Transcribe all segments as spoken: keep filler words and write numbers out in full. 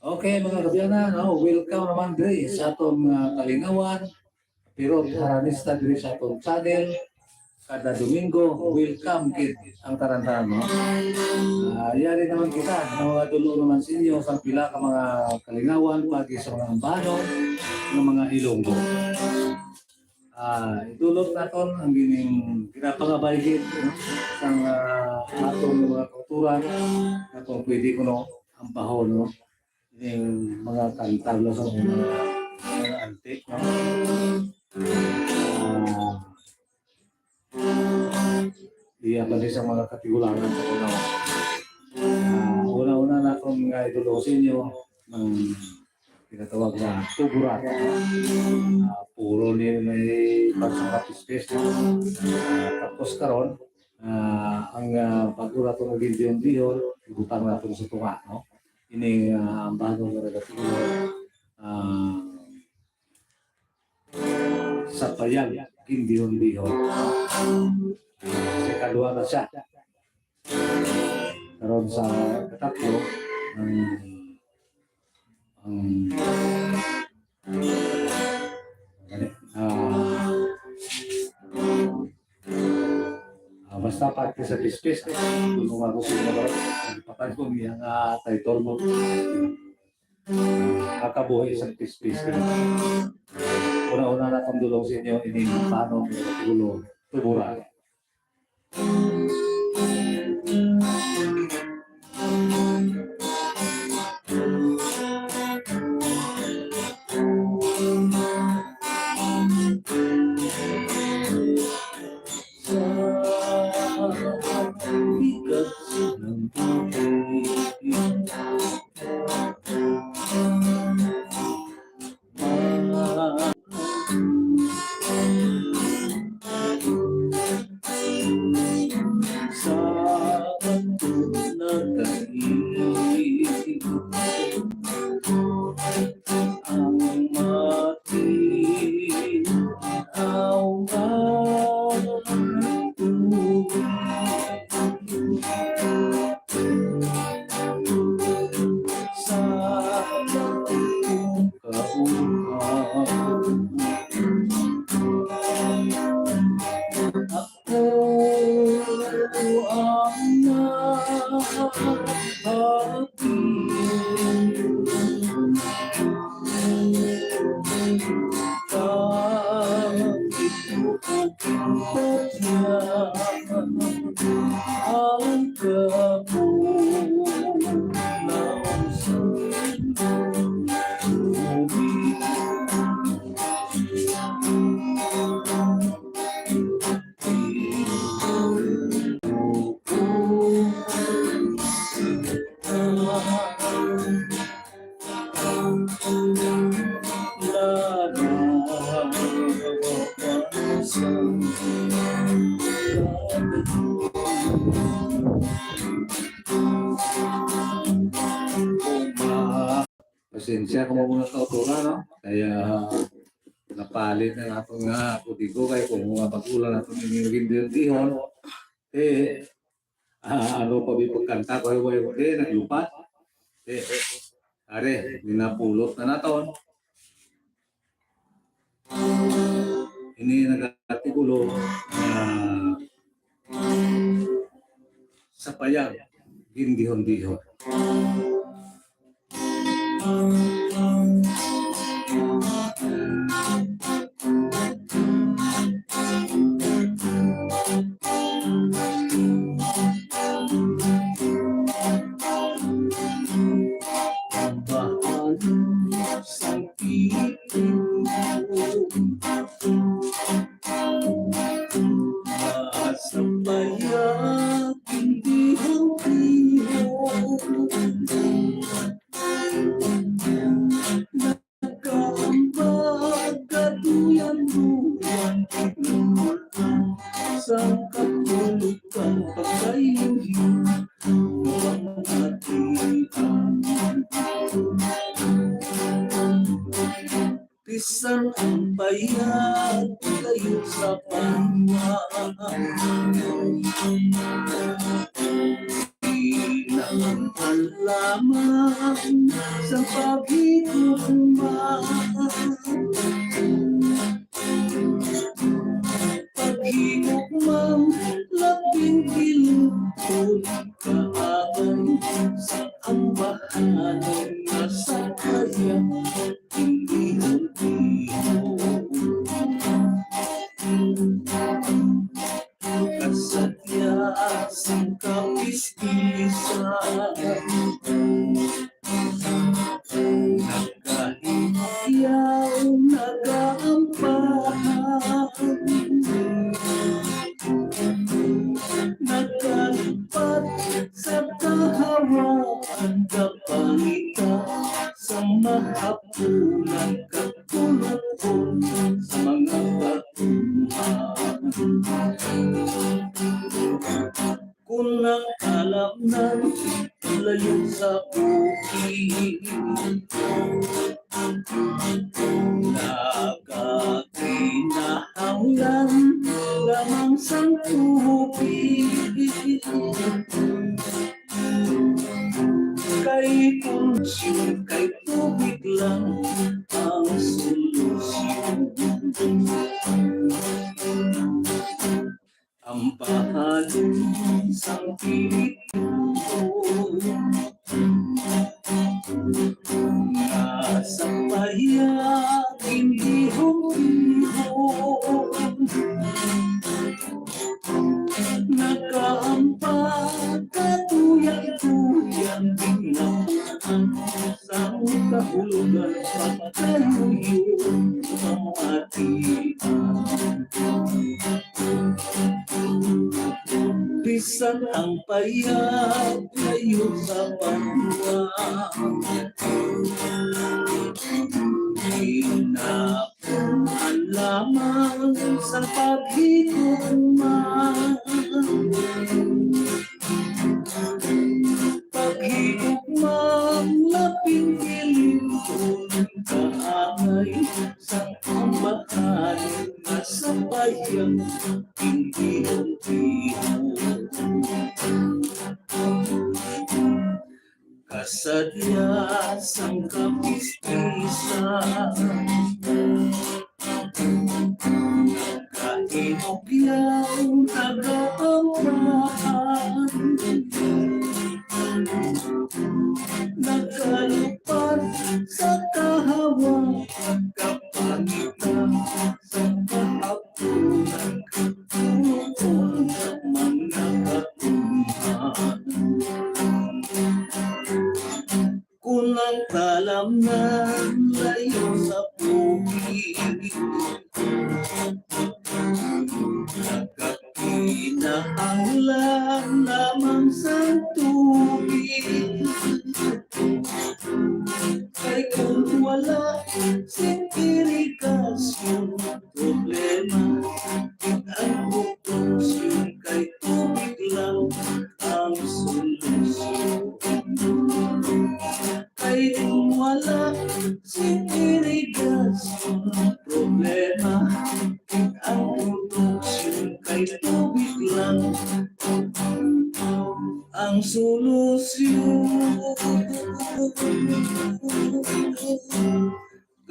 Okay, mga kaabyanan, no? Welcome naman diri sa atong, ah, Kalingawan. Pero haranista diri sa atong channel, kada Domingo, welcome gid ang tanan-tanan, no? Ah, yari naman kita, mga dulo naman sa inyo, sa pila ka mga Kalingawan, pagi sa mga ambahanon, ng mga Ilonggo. Ah, idulot naton ang gining ginapangabay gid, no? Sang, ah, atong mga kauturan, nga kung pwede kuno ambahon, no? Ning mga kanta lang sa mga, mga antik, no? Ah, iya pa ni sa mga katigulangan sa una. Ah, una-una na akong nga idulot sa inyo ang ginatawag na tuburan. Ah, puro ni may pagsangkap space, no? Ah, tapos karon, ah, ang, ah, bago nato nga gindihon-dihon, ibutang nato sa tunga, no? Ining, ah, ambahanon nga nagatulo, ah, sa payag, gindihon-dihon. Sa kalwa na siya. Karon sa katatlo, ang, ang, ah, ah, basta parte sa pispis, kung ako sa mga patag ko niya nga title mo. Makabuhi sa pispis. Una-una na akong dulong sa inyo, ining paano ang ulo, tuburan. Sa bigat ng tubig, sa bundok nagaigo ang matinaw nga tubig. Sa akong kaugalingon, ako ang nahapit. Kahit ang kabunaw sa tubig. Pasensya ko, mga kauturan, no? Kaya napalit na nato nga kodigo kay kung mga bagulan nato ini naging dihon, eh, ah, ano pa bi pagkanta ko, way, way, eh, naglupat. Eh, are, ginapulot na naton. Ini nagatigulo nga sa payag, gindihon-dihon. Ang bahala sa Nasa bayag, hindi ang bihon. Nagkaambag, kaduyan-duyan, sa Katolikang pagkaili. Bisan ang bayad layo sa banwa, di na ang lamang sa paghigugma. Paghigugmang labing bilog kaagay sa ambahanon nga sa kaya hindi ultiho. Kasadya sang kapispisan, nagahigyaw, nagaampahan, nagalupad sa kahawaan, kapangita sa mahapunan, kakulupon sa mga batuhan. Kung ang alam na layo sa bukid, nagakinahanglan lamang sang tubig. Kay kung siya kay tubig lang ang solusyon. Ang bahalon sang pilit ko nga sa payag hindi humihon. Nakaampa, katuyang-tuyang, ginapuan sang kahulugan, pagkaluyo, pamatian. Bisan ang payag layo sa banwa, ginapuan lamang sa paghigugma. Paghigugmang labing bilog kaagay sang ambahan nga sa bayang hindi ultiho. Kasadya sang kapispisan, nagainugyaw, nagaambahan, nagalupad sa kahawa, kapangita sa kahap Kung ang talamnan layo sa bukid, nagakinahanglan lamang sa tubig. Kay kung wala sing irigasyon, problema ang produksyon, kay tubig lang ang solusyon. Kay kung wala sing irigasyon, problema ang produksyon, kay tubig lang ang solusyon.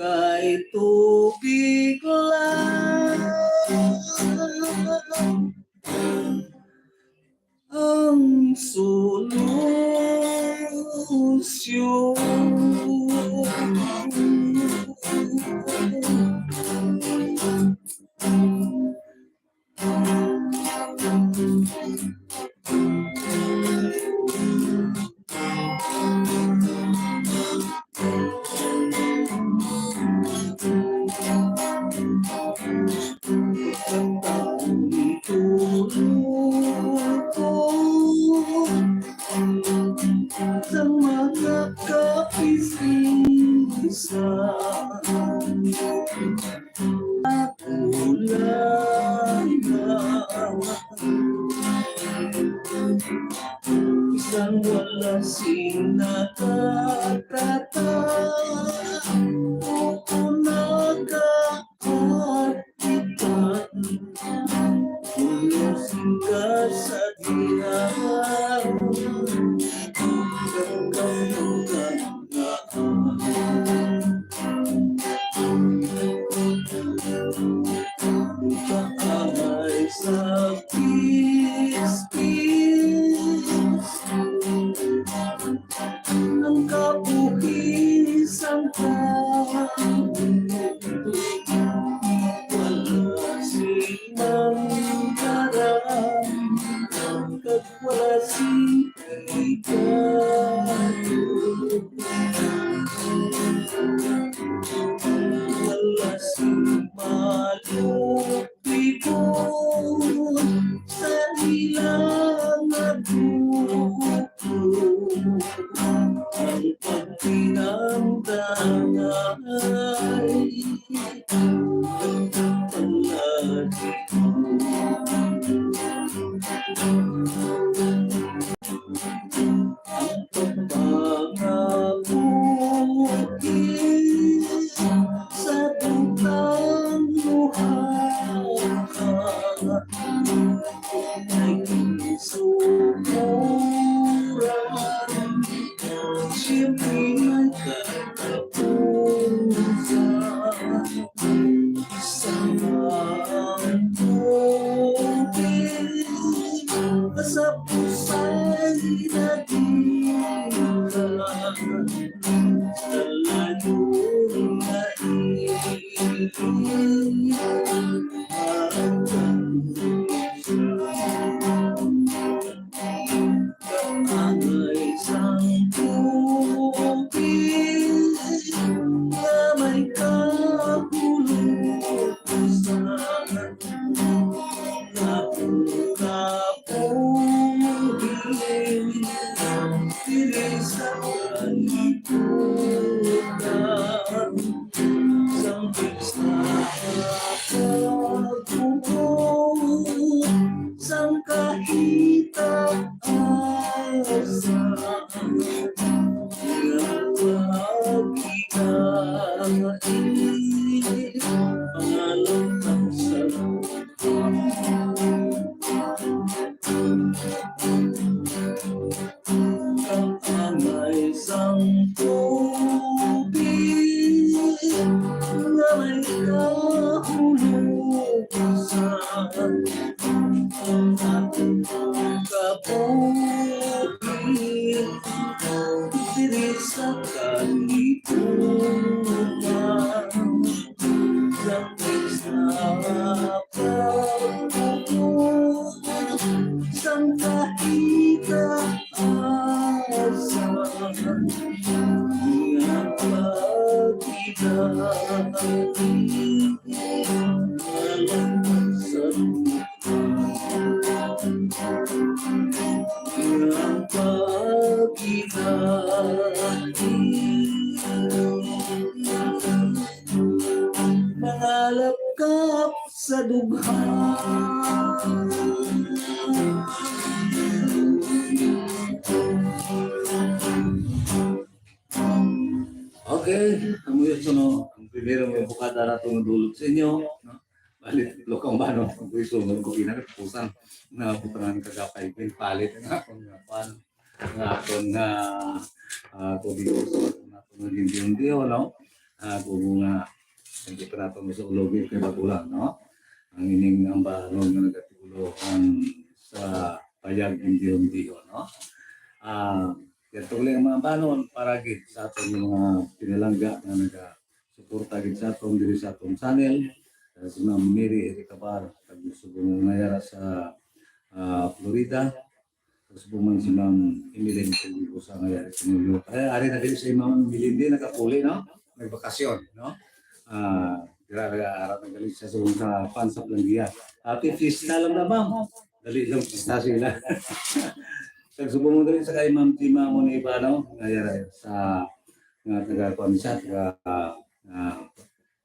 Kay tubig lang ang solusyon. Sa mga kapisan. Kulang na isang wala sing nakatata. O nakaatipan, ulo sing kasadya. Ang pagpinangdangay, ang pagpalagi ko. Ang pagpangabuhi sa butang luha. Ay, sukuran, siyempre may katapusan. Sa tubig, sa pusay na di ka, sa layong naiibig. Kaangay sang tubig nga may kahulugan sa akong kabuhi diri sa kalibutan. Sang pista, pagbuo, sang kahitaasa, nga pagkinain, pangalan sa Kang angay sang tubig nga may kahulugan sa ang aton kabuhi diri sa kalibutan. Sa pagbuo sang kahitaasa nga pagkita. Ang pagkita. Mangalap ka sa dughan. Okay, amo yun, so, no, ang primero nga bukada nato nga dulot sa inyo, no? Bali, tukang ba, no? Ang puso, no? Kung pinagpusan na butangan kagapay, ginpalit ang akon nga pan, ang akon nga, ah, kundi uso, ang akon nga hindi, hindi, no? Ah, kung nga, hindi pa nato sa ulogi kay bago lang, no? Ang ining ambanon nga nagatulo ang sa payag, hindi, hindi, no? Ah, yan to lang ang mga ambanon para gid sa aton mga pinalangga nga naga suporta gid sa aton diri sa aton channel. Ah, si Ma'am Mary Ericabar, taga Subong nga yara sa, ah, Florida. Tapos po man si Ma'am Emeline Tugig Usa nga yara sa New York. Ay, ari na diri si Ma'am Emeline, di nakapuli, no? Nagbakasyon, no? Ah, dira, dira, ara na galing sa Subong sa Pan sa Plandia. Happy Fiesta lang na, Ma'am. Dali lang pista sila. Sa Subong diri sa kay Ma'am Tima Moniba, no? Nga yara sa nga taga kuan siya, taga, ah,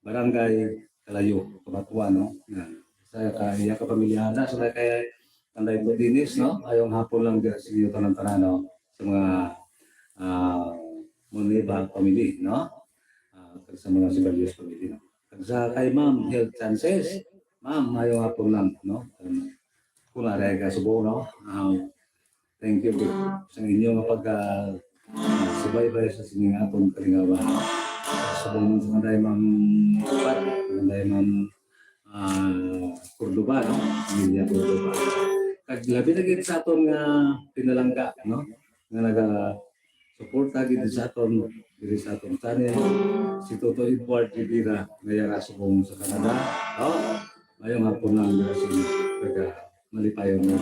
Barangay Kalayo, Kabatuan, no? Nga sa ka-, iya kapamilya na, sa kay Tanday Godines, no? Ayong hapon lang dira sa inyo tanan-tanan, no? Sa mga, ah, Moniba family, no? Ah, kag sa mga Sibalios family, no? Kag sa kay Ma'am Health Chances, Ma'am, ayong hapon lang, no? Um, kung naray ka Subong, no? Ah, Thank you gid sa inyo nga pag, ah, subaybay sa sining aton kalingawan. Subong man sa kanday Ma'am Pat, kanday Ma'am, ah, Cordova, no? Pamilya Cordova. Kag labi na gid sa aton nga pinalangga, no? Nga nagasuporta gid sa aton diri sa aton channel, si Toto Edward Rivera, nga yara subong sa Canada. Oh, mayong hapon lang, gracias. Taga malipayon na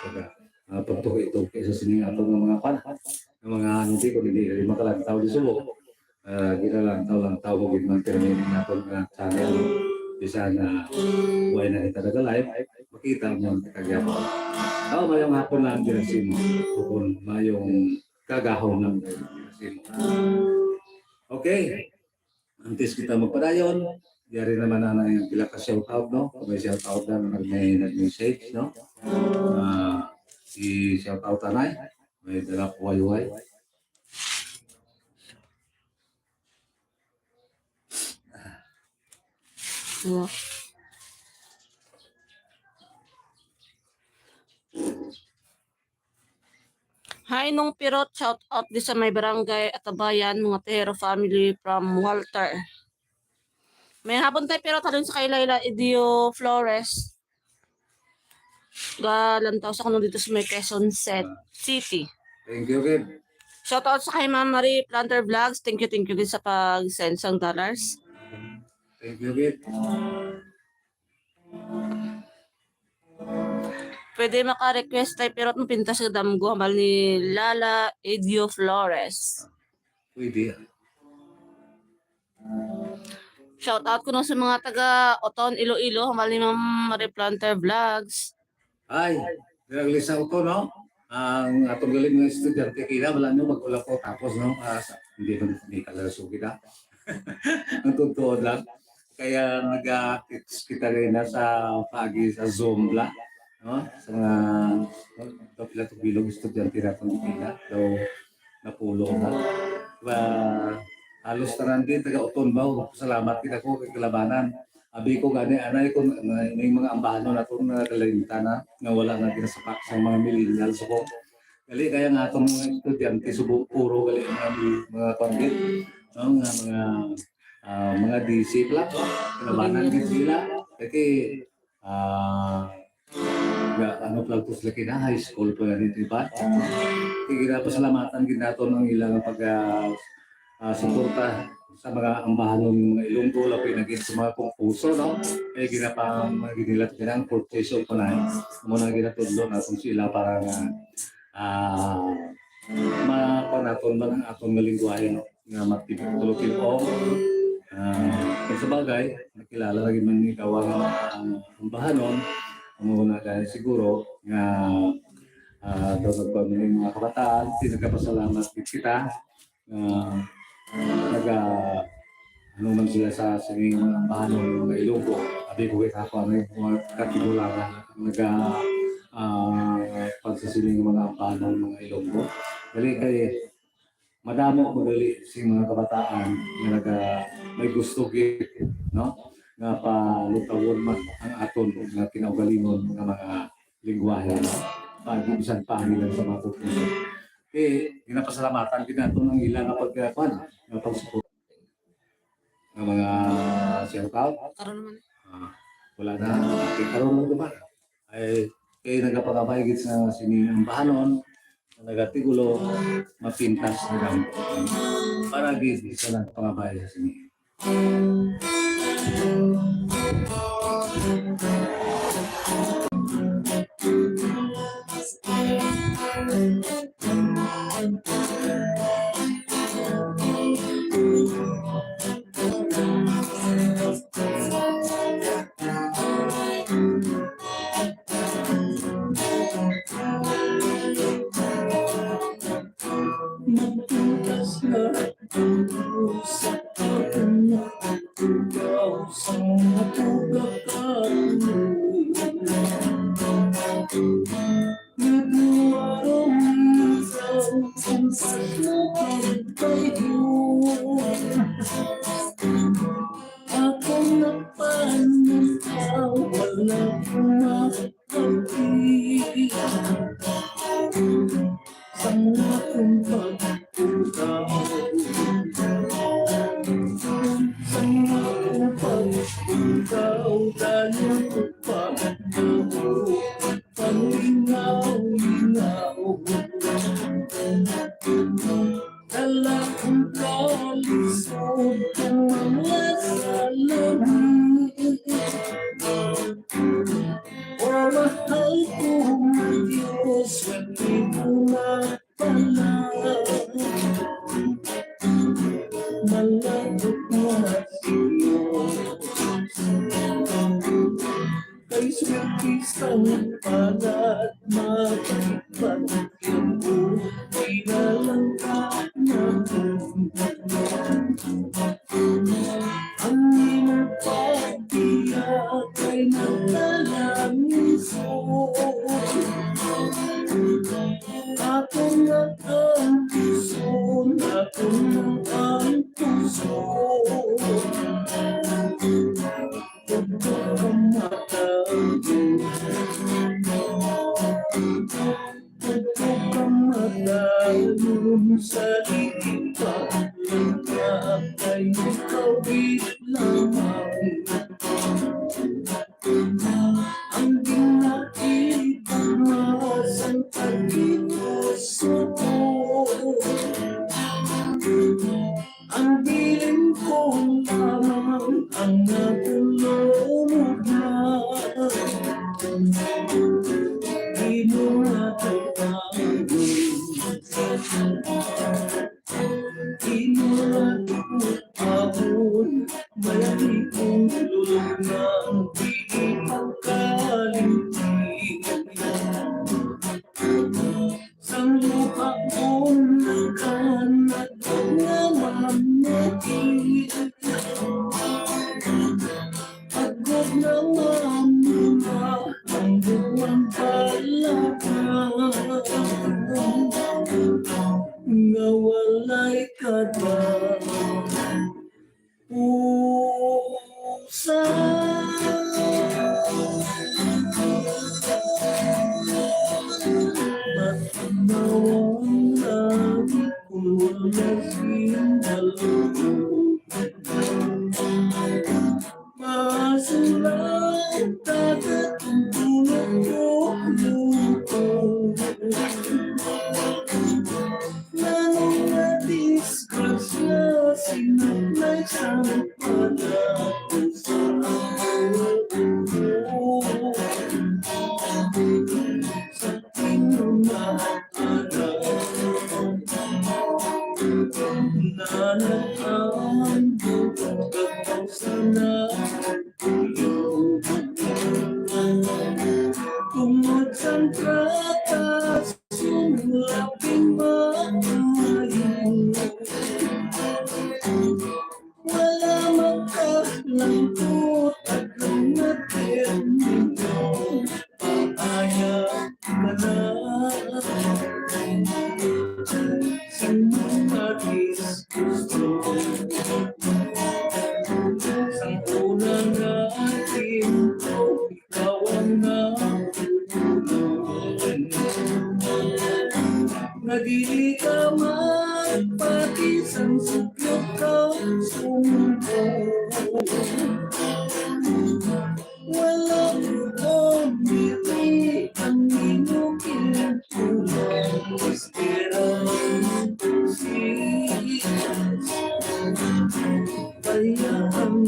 taga, ah, pagtuki-tuki sa sining aton nga mga pan, nga mga, ano, di ko, hindi, hindi makalantaw di subong. Ah, ginalantaw-lantaw ko gid man, pero may naton nga channel, bisan na buhay na kita nag-live, makita mo ang kagyapo. Oh, mayong hapon lang, Jirasin. Kung mayong kagahom lang. Okay. Antes kita magpadayon, yari naman na ang pila ka shoutout, no? May shoutout na nag-, may nag-message, no? Ah, si shoutout anay, may dala ko wayway. Ano? Hi, Nung Pirot, shout out di sa may barangay Atabayan, mga Tejero family from Walter. May hapon tayo, Pirot, halin sa kay Laila Idio Flores. Galantaw sa kuno dito sa may Quezon Set-, City. Thank you, Gid. Shout out sa kay Ma'am Marie Planter Vlogs. Thank you, thank you, Gid, sa pag-send sang dollars. Thank you, Gid. Pwede maka-request tayo, Pirot, mapintas sa damgo, hambal ni Lala Edio Flores. Pwede. Shout out ko na sa mga taga Oton, Iloilo, hambal ni Ma'am Replanter Vlogs. Ay, dira gali sa Oton, no? Ang atong gali mga estudyante, kina, wala nyo, mag-ulaw ko, tapos, no? Ah, sa, hindi man, hindi ka lang sugi na. Ang totoo lang. Kaya nag-text kita rin na sa pagi sa Zoom la, no? Sa mga, no? Daw pila to bilog estudyante naton pila. Daw napulo na. Ba, halos tanan din taga Oton ba? Salamat kita ko kay kalabanan. Abi ko gani anay ko na, na, yung mga ambahanon nato na nagalinta na, nga wala na ginasapak sa mga millennials ko. Gali kaya nga atong mga estudyante subo puro gali nga mga, mga pangit, no? Nga mga, ah, mga D C pala. Kalabanan gid sila. Kay, ah, nga, ano pala to sila kina, high school pa gani, di ba? Kaya ginapasalamatan gid naton ang ilang pag, ah, ah, suporta sa mga ambahanon nga mga Ilonggo, labi na gid sa mga concurso, no? Kaya ginapa-, mga ginilat gid ang purchase of panay. Amo na ginatudlo naton sila para nga, ah, makuha naton man ang aton nga lingwahe, no? Nga matibok, tulog, oh. Ah, kung sa bagay, nakilala lagi man ni Kawa nga ang ambahanon, amo na gani siguro nga, ah, daw nagpamili mga kabataan, pinagkapasalamat gid kita. Ah, naga, ano man sila sa sining mga ambahanon, mga Ilonggo. Abi ko kita ko, ano yung mga katigulangan, naga, ah, pagsasiling mga ambahanon, mga Ilonggo. Dali kay madamo ko dali sing mga kabataan nga naga, may gusto gid, no? Nga palutawon man ang aton nga kinaugalingon nga mga lingwahe, no? Pag bisan pa nila sa mga pagpuso. Eh, ginapasalamatan gid naton ang ila nga pag, ah, kuwan, nga pagsuporta. Nga mga shout out. Karon naman. Ah, wala na. Okay, karon lang naman. Ay, kay nagapangabay gid sa sini ang bahanon, nagatigulo, mapintas na lang. Para gid sa nagpangabay sa sini. Magtutas na sa akong mga tugaw sa mga tugakadto. Nagluwaro ikaw ang sakupang bayo. Ako napananaw, wala ko mapati. Sa mga kumpag-, sa mga kumpag-, ikaw, dali ko pagkaw. Palingaw-lingaw. Dala ang kalisod ng mga salamin. O mahal kong Diyos, swerte ko na pala. Malapit na sa iyo. Kay swerte sang palad, mabalik-balik yan ko. Pinalangga na Ang imong pagbiya kay nagdala ni Sol. Ako nga ang puson, ako nga ang puson. Ug kamatayon. Ug kamatayon sa lipa, kay ikaw gid lamang. Ang ginaipumas ang pagkituso ko. Ang bilin ko lamang ang natulog na. Di mo na kailangan. Di mo na kailangan. Malaki kong lulog na ang di pagkalimti. Sang luha ko nakanat nga mamuti. Agod na mamuna ang buwan palaka nga walay kada. Pusa. Nawang langit ko na sindalo. Masulat dagat ang tulog ko. Nanong nga disgrasya, sinaklay sa pagkatusa. Sa tinumaan, nanag-ambot ang sana. Tungod sang katas, sumulaping maayo. Wala makalangkot, taglong na termino. Paaya ka na. Sing mga disgusto. Sang una nga atin, ikaw ang natutulog. Nga dili ka magpati sang sukyot ka sumulong. Wala ko diri ang imong pinagkulang. Espera, si kaya ang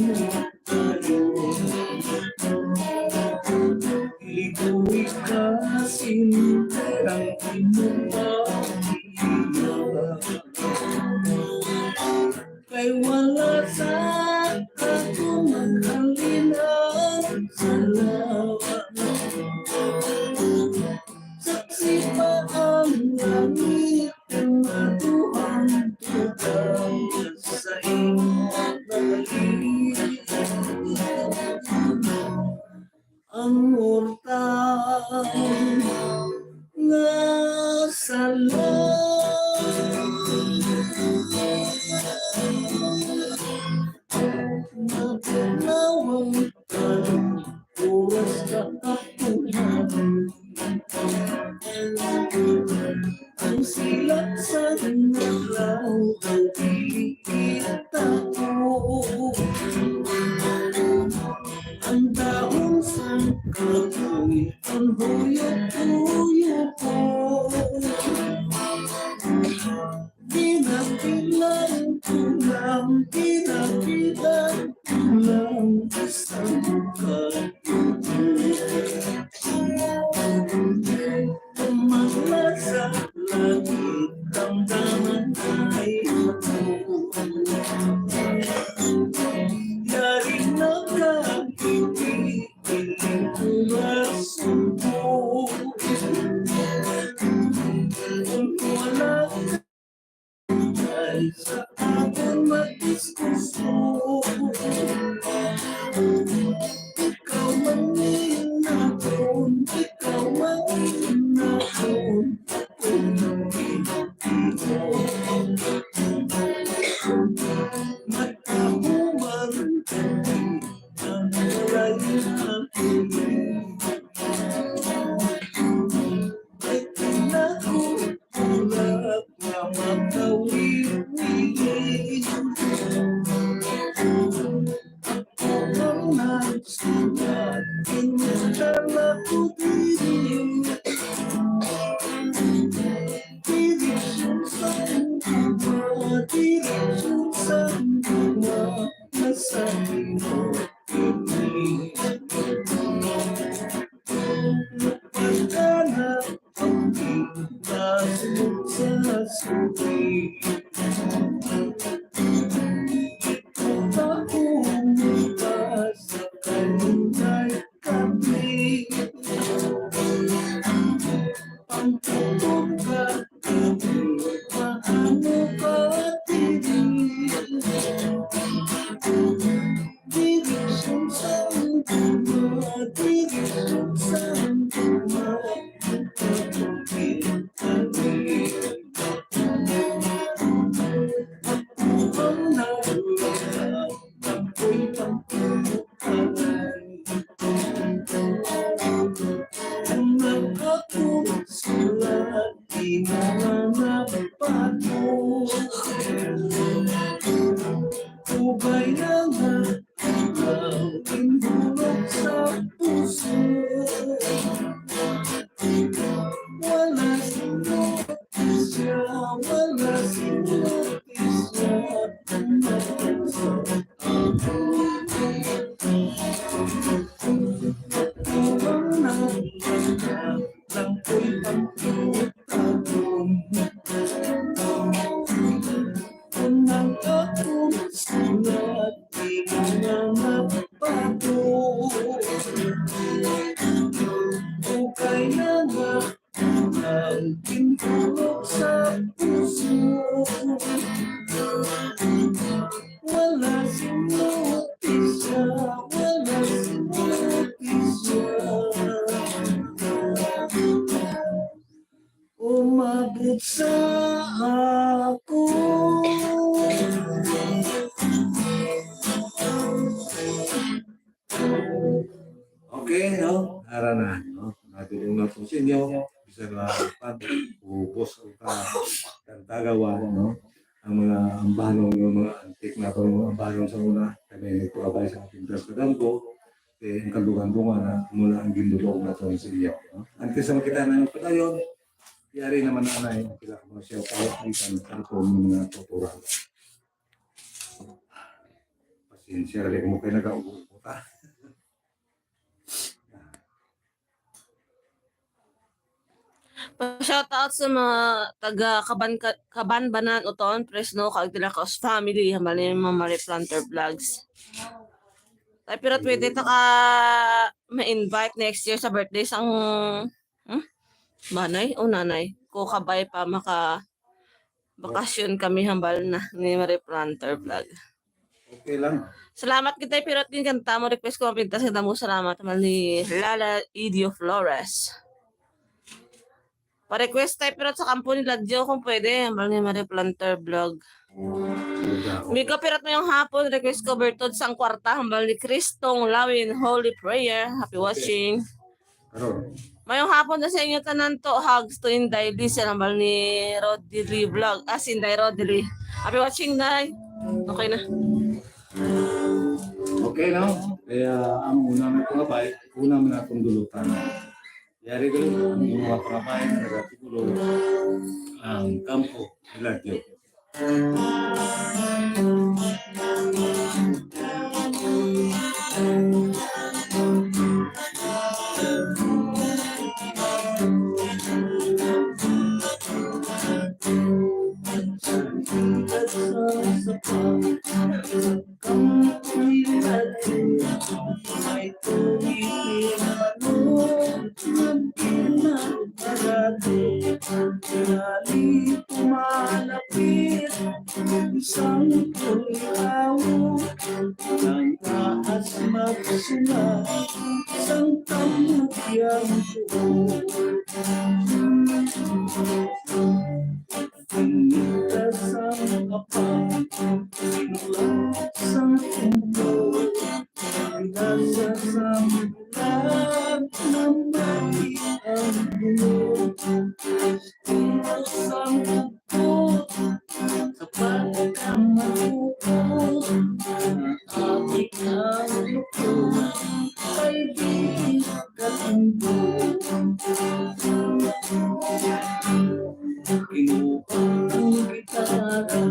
tayo. Dili ko ikasinter ang imong pagbiya. Kay wala sa ako maghalin ang salamat. Saksi pa ang langit, ang atuang tutang sa imong nagaling. Ang mortal nga sala. Mabunawan ang oras ka ako. Ang silat sa adlaw, ang kilikit ako. Ang dahon sang kahoy, ang huyop-huyop ko. Pinapilan ko lang, pinapilan ko lang, isang kayo. Ang mga sa langit, damdaman ay ako. Yari na ka, hindi, hindi ko masuko. Kung wala ka, ay sa Aton madiskusyon. Ikaw man ni naton, ikaw man ni naton. Magkahuman kami ng walay hapon. Ito na ko tulad na makawiwili. Ako ang nagsulat, pinadala ko diri. Direksyon sa gugma, direksyon sa gugma, nasa imo ini. Pagkana ang di nasunod sa suki. Pakumita sa kalunay kami. Ang tutok ka, paano ka diri? Direksyon sa gugma, direksyon sa gugma. Ang nagulat, ako'y pagkukutan. Ang nagkakong sulat, di na lang napapato. Ubay na nga, ang tindulog sa puso. Wala sing notisya, wala sing notisya. Ang nagkakong sulat, lang ko'y pagkutagon. Kung ang akong sulat di mo na mabato, okay na nga ang pindulog sa puso. Wala sing notisya, wala sing notisya. Umabot sa ako. Okay, no? Ara na, no? Natulong na po sa inyo. Bisa na pan, ubos ang ka, kantagawa, no? Ang mga ambanon, yung mga antik na itong mga ambanon sa una, kami nagpakabay sa ating Diyos kadampo, eh, ang kalungan-lungan na mula ang gindulog na ito sa inyo, no? Antes na makita na yung padayon, yari naman na anay, ang kailangan mo siya, kaya ang kanto ng mga tuturan. Pasensya, dali mo kayo nag-augot, ha? Pa-shoutout sa mga taga Kaban-, Ka-, Kabanbanan, Oton, Fresno, kag Dilacos family, hambal ni Ma'am Marie Planter Vlogs. Tay Pirot, pwede ta ka ma-invite next year sa birthday sang, hmm? Manay o nanay? Ko kabay pa maka bakasyon kami, hambal na ni Marie Planter Vlog. Okay lang. Salamat kita, pero at din kanta mo, request ko mapintas kita mo, salamat, hambal ni Lala Idio Flores. Pa-request tayo, pero sa kampo ni Ladyo, kung pwede, hambal ni Marie Planter Vlog. Mika, pero at mayong hapon, request ko, Bertod sang kwarta, hambal ni Kristong Lawin, Holy Prayer. Happy watching. Karon. Mayong hapon na sa inyo tanan to. Hugs to Inday Lee, sa hambal ni Roddy Lee Vlog. Ah, si Inday Roddy Lee. Happy watching, Day. Okay na. Okay, no? Kaya ang una nga pangabay, una man akong dulutan. Yari ko ang mga pangabay na nagatulo ang kampo nila Diyo. Ang kulihawo, ang taas magsunga, sang tamog yang tuo. Inita sang apang, inulan sang tubo, pinasa sang bulan, namati ang bungo. Inita sang tubo, sa pagkamatuod, naabig ang lukon, kay di katundo. Kinuha ang gitara,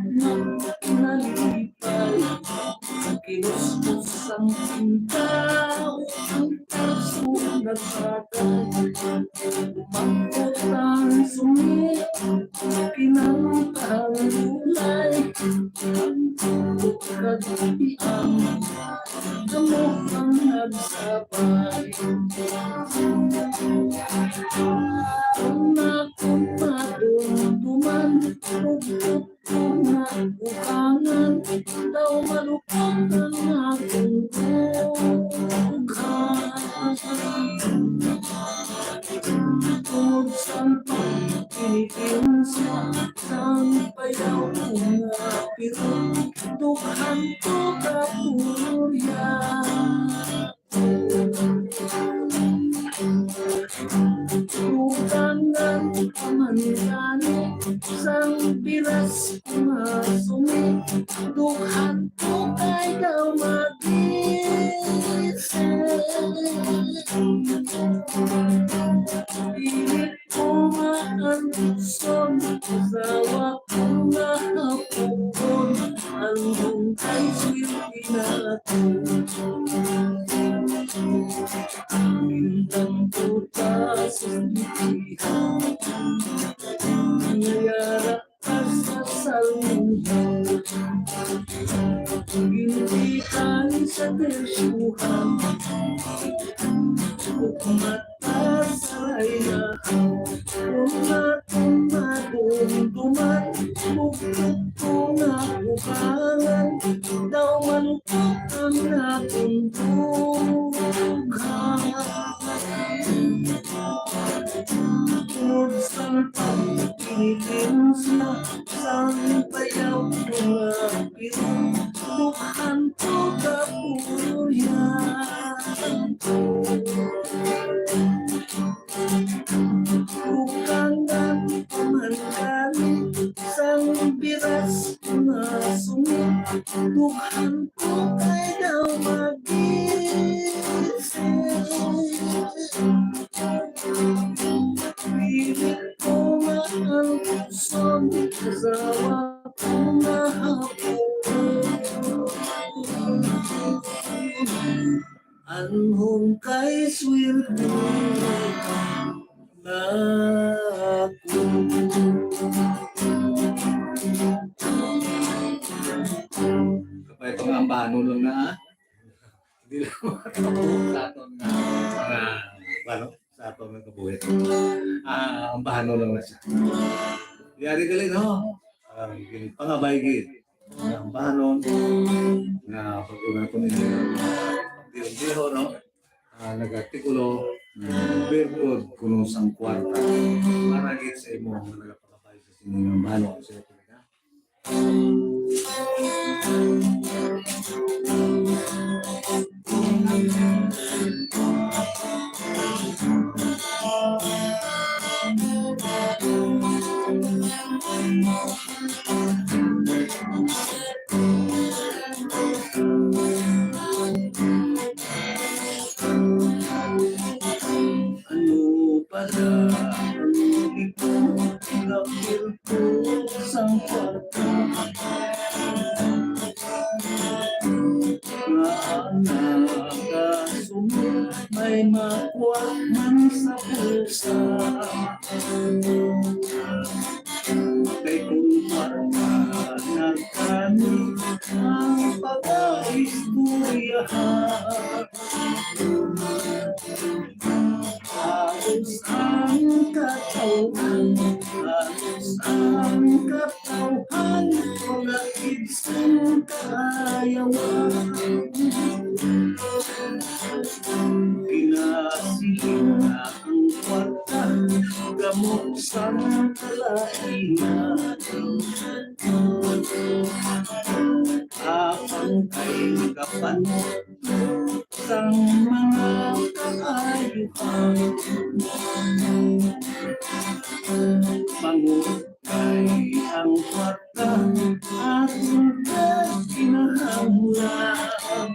na-, nalipay, kinuskos ang tinta, ang kaso nagpatay. Umangkot ang sumi, kinanta ang lulay, ang tutok kag ang amo ang nagsabay. Ang akong madumduman, tugtog ko nga bukangan, daw malupot ang akong dughan. Tungod sang pagpinipinsa, sang bayaw nga pirong, dughan ko ka purya. Butangan pa man gani sang biras nga sumi, dughan ko kay daw magising. Dili ko maantuson, asawa ko nga hapon, ang hungkay swerte nato. Bintang puta sa sisihan, nayara ka sa salungan. Gintikan sa tersyuhan, ugmat Pasaray na ako, kung akong madumduman, buktok ko nga bukangan, daw malupot ang akong dughan. Tungod sang pagpinipinsa, sang bayaw ko nga pirong, dughan ko ka purya. Bukangan pa man gani sang biras nga sumi, dughan ko kay daw magising. Dili ko maantuson, asawa ko nga hapon. Anhon kay swerte na ako. Kapay, pangambahanon lang na, ah. Hindi lang makatapos sa aton nga, mga, ano, sa aton nga kabuhi. Ah, ambahanon lang na siya. Yari gali, no? Ah, gin-, pangabay gid. Nga ambahanon, nga pag-una ko ninyo, diho-diho, no? Ah, nag-artikulo, mm, birkod kuno sang kwarta. Para gid sa imo nga nagapakabay sa sining ambahanon. Sa ito na. Ano pala ang ito, kapil ko sang pagka nga ang nakasunod may makuha man sa pusa. Kay kung marka na kami ang pag-istoryahan, halos ang katawhan, halos ang katawhan, Sang kaayawan, ginasiling na ang kwarta, gamot sang kalainan. Apang kay kapanuktok sang mga kaayuhan. Panguhay ang kwarta, aton kaginahanglan.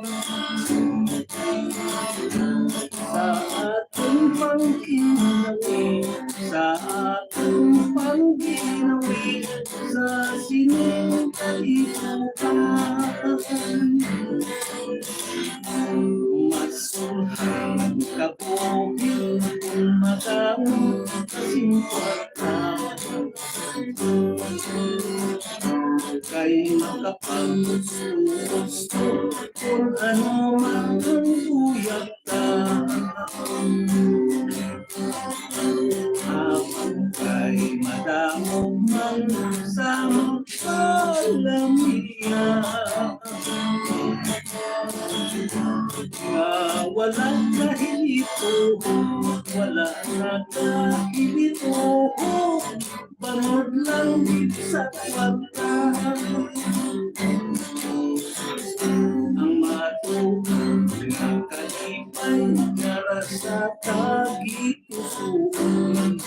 Sa aton pangkinawi, sa aton pangkinawi, sa sining kalibutan. Mas ulhay kabuhi kung madamo ka sing kwarta. Kay makapaggusto-gusto kung ano man ang luyag ta. Apang kay madamo man sa magpalamiya. Nga wala nahilito, wala nagahilito, bangod lang gid sa kwarta. Ang matuod nga kalipay, yara sa tagipusoon.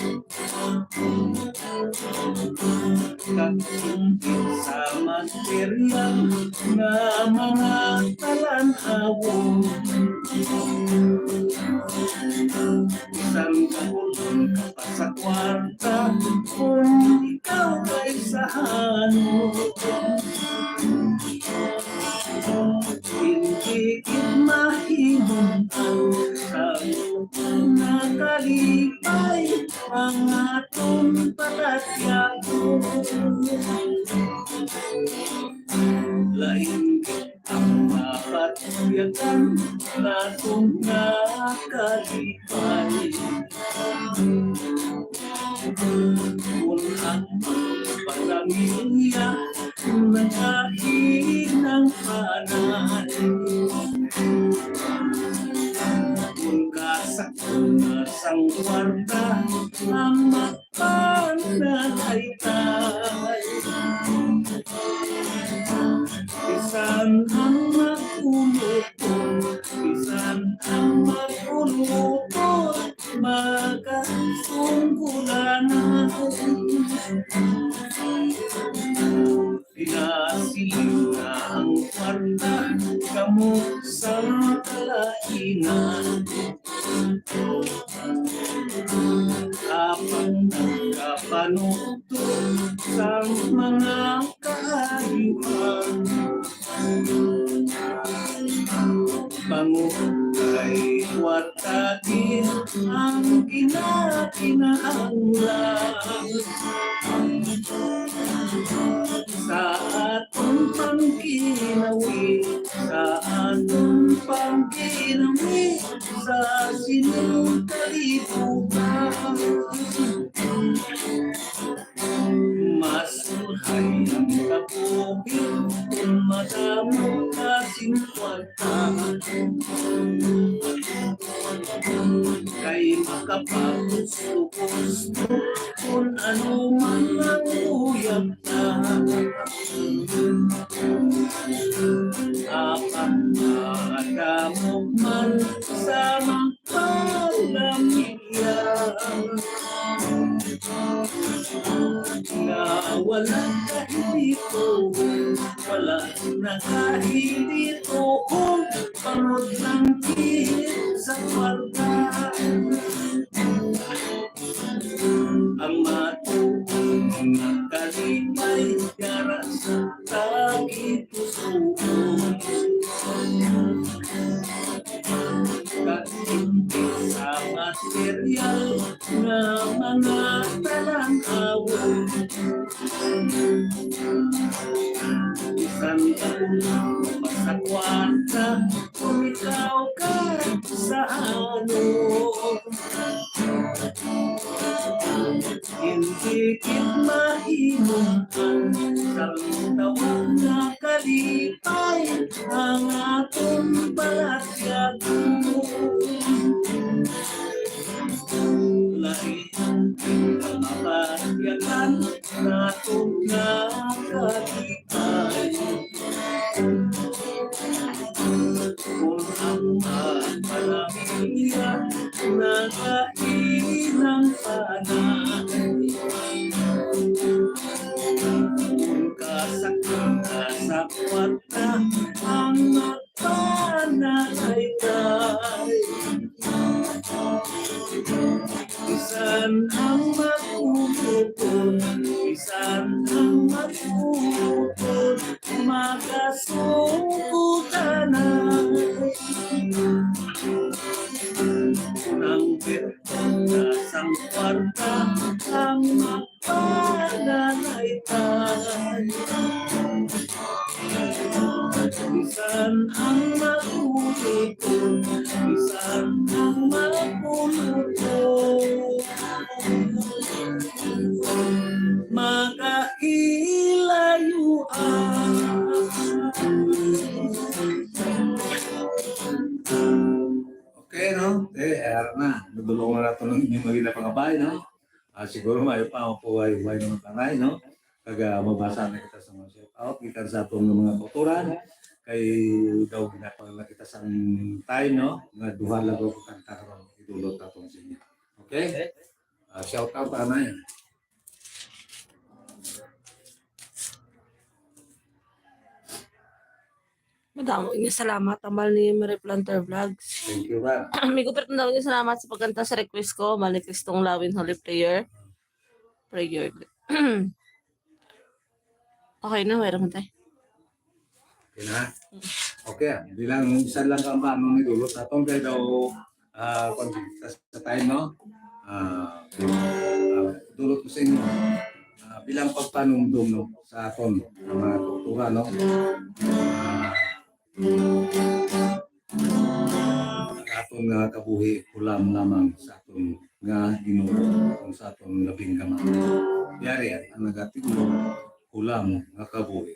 Kag hindi sa material nga mga talan-awon. Bisan kakulong ka pa sa kwarta, kung ikaw kay sa hanot, hindi gid mahimo ang sa nakalipay ang aton palatyagon. Lain ang mapatyagan naton nga kalipay. Kun ang pamilya nagahinang panay, kun kasakpan sang kwarta ang pananaytay. Bisan ang mag-ulutol, bisan ang mag-ulutol, makasunggulan na. Pinasiling na ang kwarta, kamo sa kalainan. Apang nagkapanugtog sang mga kaayuhan. Bangod kay kwarta gid ang ginakinahanglan. Sa aton pangkinawi, sa aton pangkinawi, sa sining kalibutan. Mas ulhay ang kabuhi kung madamo ka sing kwarta. Kay makapaggusto-gusto kung ano man ang uyab na. Apan madamo man sa magpalamiya. Nga wala kahilito, wala na kahilito, bangod lang gid sa kwarta. Ang matuod nga kalipay, yara sa tagipusoon. Kag hindi sa material nga mga talan-awon. Bisan kakulang pa sa kwarta, kung ikaw ka sa ano. Hindi gid mahimo ang sa Tawag nga kalipay ang aton balatyagon. Lain ang mabatyagan nato nga kalipay. Kung ang magpamilya nagahinang panay, kung kasak-, kasakwat na ang magpanalaytay. Bisan ang mag-uupod, bisan ang mag-uupod, magasungkutan na. Ang birtod na sang kwarta ang magpanalaytay. Bisan ang mag-uupod, bisan ang mag-uupod, magkailayuan. Okay, no? Eh, ara na. Nadulong na nato ang inyong mga ginapangabay, no? Ah, siguro maayo pa ang puway-way naman tanan, no? Kag, ah, mabasa na kita sa mga shout out gikan sa atong mga kautoran. Kay daw ginapang na kita sa time, no? Nga duha lang ko kanta karon idulot naton sa inyo. Okay? Ah, shout out, anay. Madamo nga salamat, ambal ni Mary Planter Vlogs. Thank you, ba? Amigo, pero daw nga salamat sa pagkanta sa request ko, ambal ni Kristong Lawin, Holy Prayer. Prayer. Okay na, meron man tayo. Okay na? Okay, ah. Bilang isa lang ka ba, anong nidulot naton kay daw, ah, kung sa, sa time, no? Ah, ah, dulot ko sa inyo. Ah, bilang pagpanumdum, no, sa aton, mga kultura, no? Ah, aton nga kabuhi, kulang lamang sa aton nga Ginoo, kung sa aton labing gamay. Yari ang nagatiglo, kulang nga kabuhi.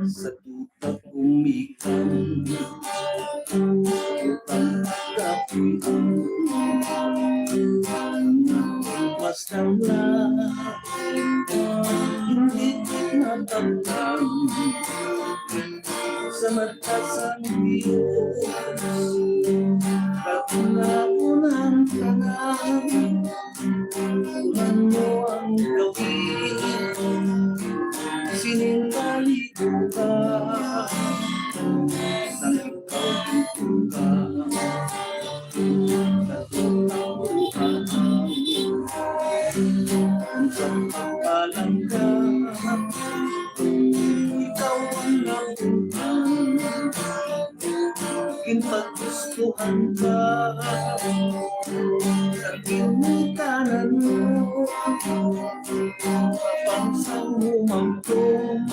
Sa duta gumikan, utang kapuy ang iwas lang. Hindi ko matabang sa mata sang Diyos. Pagkuna ko ng tanan, kunan mo ang gawin. Sining kalibutan, sang ikaw ang tuga. Ang sa palangga, ikaw ang nabutan. Ginpagustuhan ka sa ginikanan mo. Mapang sa humangtong,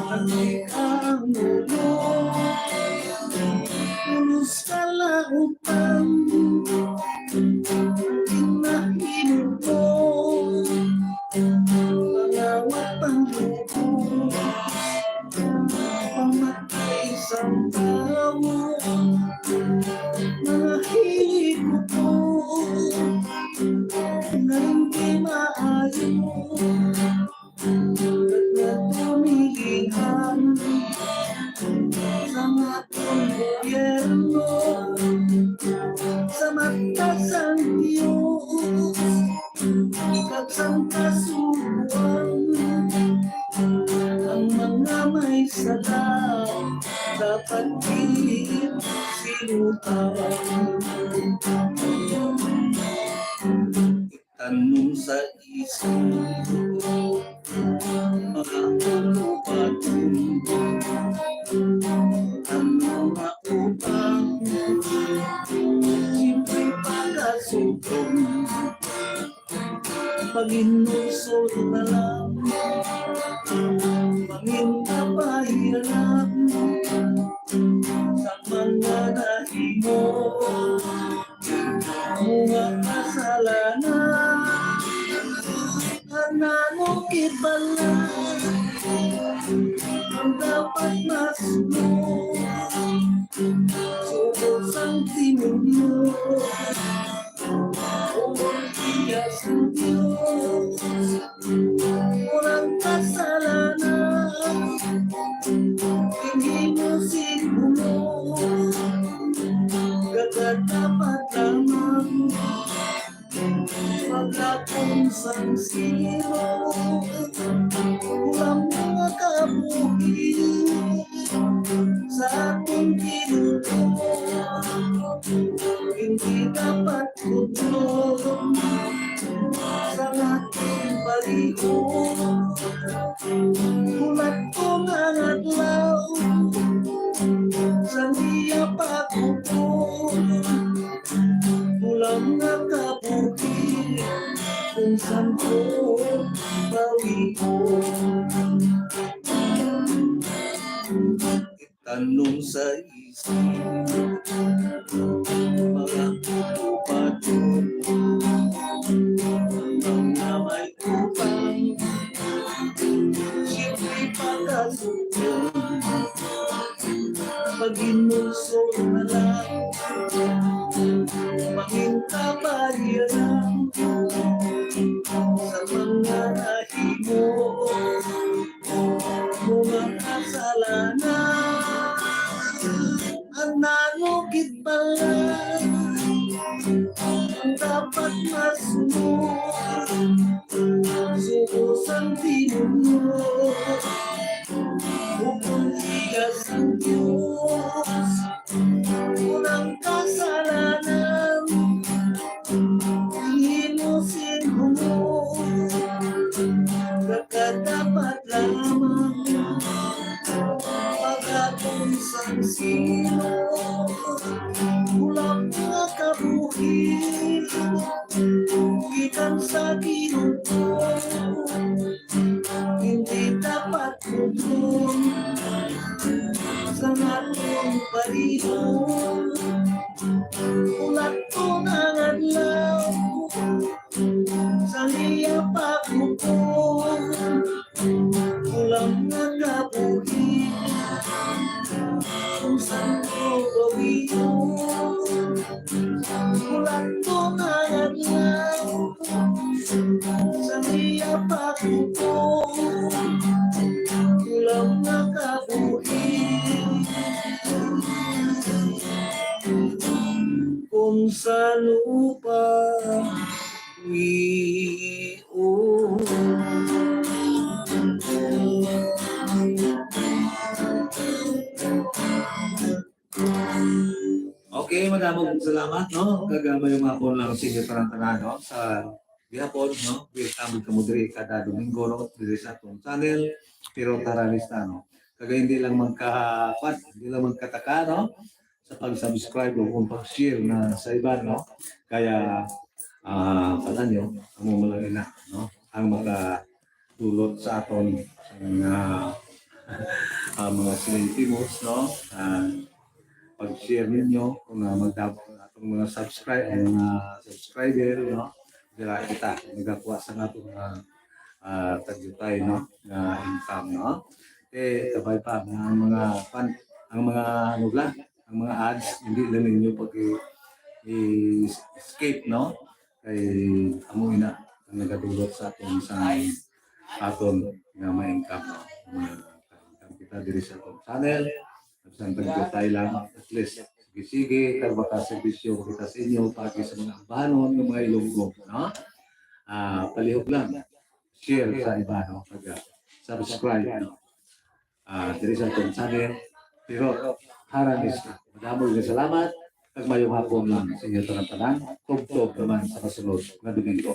ang di ang ulo. Pulos kalautan, ginahinom mo. Pangawat ang lubos, pamatay sang tawo. Mga higugma, nga hindi maayo. Nagpamilihan sa mga gobyerno, sa mata sang Dios, kag sang kasugoan, ang mga may sala dapat gid silutan. Tanong sa isip, mga ulo ba dun? Ano nga upang? Siyempre, pagkasugod. Pag-inusog Malam, manginkapahiran sa mga nahimo, mga kasalanan. Ang nanukit bala ang dapat masuko, subot sang demonyo. Iya sang Dios, walang kasalanan, hindi mo sinuno. Kagatapat lamang, pagkatong sang sino, walang mga kabuhi sa ating Ginoo. Hindi dapat kutlon sa ating paliho. Hulat ko nga adlaw sa iya paghukom. Kulang nga kabuhi kung san ko bawion. Tanong sa isip, mga kutubaton, ang na may utang, simple pagkasuko, pag-inulso na lang, manginkabayaran sa mga nahimo. Mga kasalanan, ang nanukit bala ang dapat masunod. Subos ang demonyo, hukom iya sang Dios. Unang kasalanan, himo sin humot, kagadapat lamang pagapon sang sino. Kulang nga kabuhi gikan sa Ginoo, hindi dapat kutlon sa aton paliho. Hulat ko nga adlaw sa iya paghukom. Kulang nga kabuhi kung san ko bawion. Hulat ko nga adlaw sa iya paghukom. Kulang nga kabuhi kung san ko bawion. Okay, madamog salamat, no? Kag, ah, maayong hapon lang sa inyo tanan-tanan, no? Sa gihapon, no? Welcome kamo diri kada Domingo, no? Diri sa atong channel, Pero Taranista, no? Kag hindi lang magka-, kwan, hindi lang magkataka, no? Sa pag-subscribe o kung pag-share na sa iban, no? Kaya, ah, pala nyo, amo mo lang ina, no? Ang makadulot sa aton nga, ah, mga silentimos, no? Ah, pag-share ninyo, kung, ah, magdamo ang atong mga subscribe, ang mga subscriber, no? Dira kita, nagakuha sa atong, ah, ah, tagyutay, no? Nga income, no? Eh, kabay pa, nga ang mga, pan-, ang mga, ano lang, ang mga ads, hindi lang ninyo pag i-, i-skip, no? Kay amo ina ang nagadulot sa aton sa aton nga ma-income, no? Ma-income kita diri sa atong channel. Sa tagyutay lang, at least, sige-sige, kag makaserbisyo kita sa inyo, pagi sa mga ambahanon, ng mga Ilonggo, no? Ah, palihog lang, share sa iba, no? Pag, ah, subscribe, no? Ah, diri sa atong channel, Pero Haranista. Madamo nga salamat, kag maayong hapon lang sa inyo tanan-tanan. Tubtob naman sa kasunod nga Domingo.